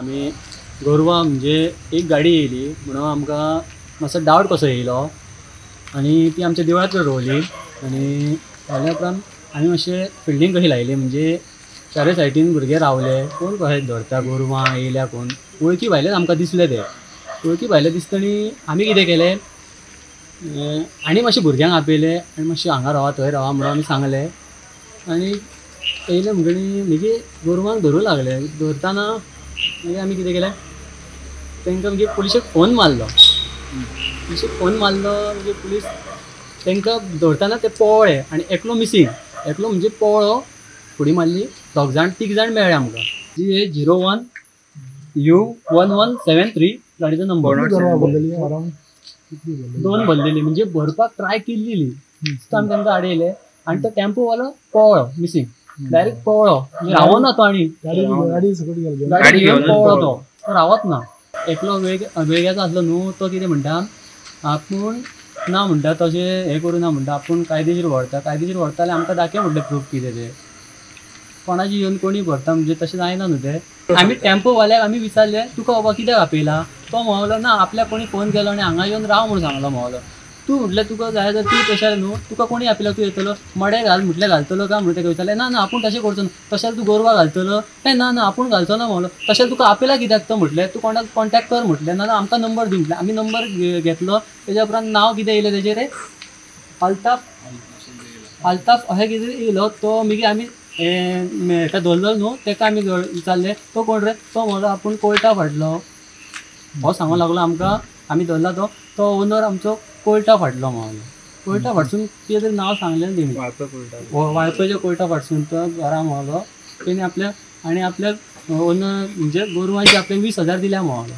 आमी गोरवां म्हणजे एक गाडी येयली म्हणून आमकां मातसो डावट कसो येयलो आनी ती आमच्या देवळाक रोवली आनी रावल्या उपरांत आमी मातशें फिल्डींग कशी लायली म्हणजे चारूय सायडीन भुरगे रावले कोण कशें धरता गोरवां येयल्या कोण वळखी भायलेच आमकां दिसले ते वळखी भायले दिसतनी आमी कितें केलें आनी मातशें भुरग्यांक आपयले आनी मातशें हांगा रावा थंय रावा म्हणून आमी सांगलें आनी येयले म्हणटकीर मागीर गोरवांक धरूं लागले धरतना मागीर आमी कितें केलें तांकां मागीर पुलिशेक फोन मारलो पुलिशेक फोन मारलो मागीर पुलीस तांकां धरतना ते पळ्ळे आनी एकलो मिसींग एकलो म्हणजे पळ्ळो फुडी मारली दोग जाण तीग जाण मेळ्ळे आमकां जी ए 01 U 1173 गाडीचो नंबर दोन भरलेली म्हणजे भरपाक ट्राय केल्ली आमी तांकां आडयले आनी तो टेम्पो वालो पळ्ळो मिसींग डायरेक्ट पळ्ळो म्हणजे रावना तो आनी गाडी घेवन पळ्ळो तो रावत ना एकलो वेगळ्याचो आसलो न्हू तो कितें म्हणटा आपूण ना म्हणटा तशें हें करूं ना म्हणटा आपूण कायदेशीर व्हरता कायदेशीर व्हरता जाल्यार आमकां दाखय म्हणलें प्रूफ कितें तें कोणाची येवन कोणी भरता म्हणजे तशें जायना न्हू तें आमी टेम्पो वाल्याक आमी विचारलें तुका बाबा कित्याक आपयला तो म्हणलो ना आपल्याक कोणी फोन केलो आनी हांगा येवन राव म्हणून सांगलो म्हणलो तूं म्हटलें तुका जाय जाल्यार तूं तशें न्हू तुका कोणी आपयला तूं येतलो मडें घाल म्हटलें घालतलो काय म्हणून ताका विचारलें ना ना आपूण तशें करचो ना तशें तूं गोरवां घालतलो ए ना ना आपूण घालचो ना म्हणलो तशें तुका आपयला कित्याक तो म्हटलें तूं कोणाक कॉन्टेक्ट कर म्हटलें ना आमकां नंबर दी म्हटलें आमी नंबर घेतलो तेज्या उपरांत नांव कितें येयलें तेजेर अल्ताफ अल्ताफ अशें कितें येयलो तो मागीर आमी हेका धरलो न्हू ताका आमी विचारलें तो कोण रे तो म्हणलो आपूण कोर्टा फाटलो हो सांगूंक लागलो आमकां आमी धरला तो तो ओनर आमचो कोर्टा फाटलो म्हणलो कोर्टा फाटसून कितें तरी नांव सांगलें तेणी वाळपयच्या कोर्टा फाटसून तो घरा म्हणलो तेणी आपल्या आनी आपल्या ओनर म्हणजे गोरवांचे आपल्याक 20,000 दिल्या म्हणलो.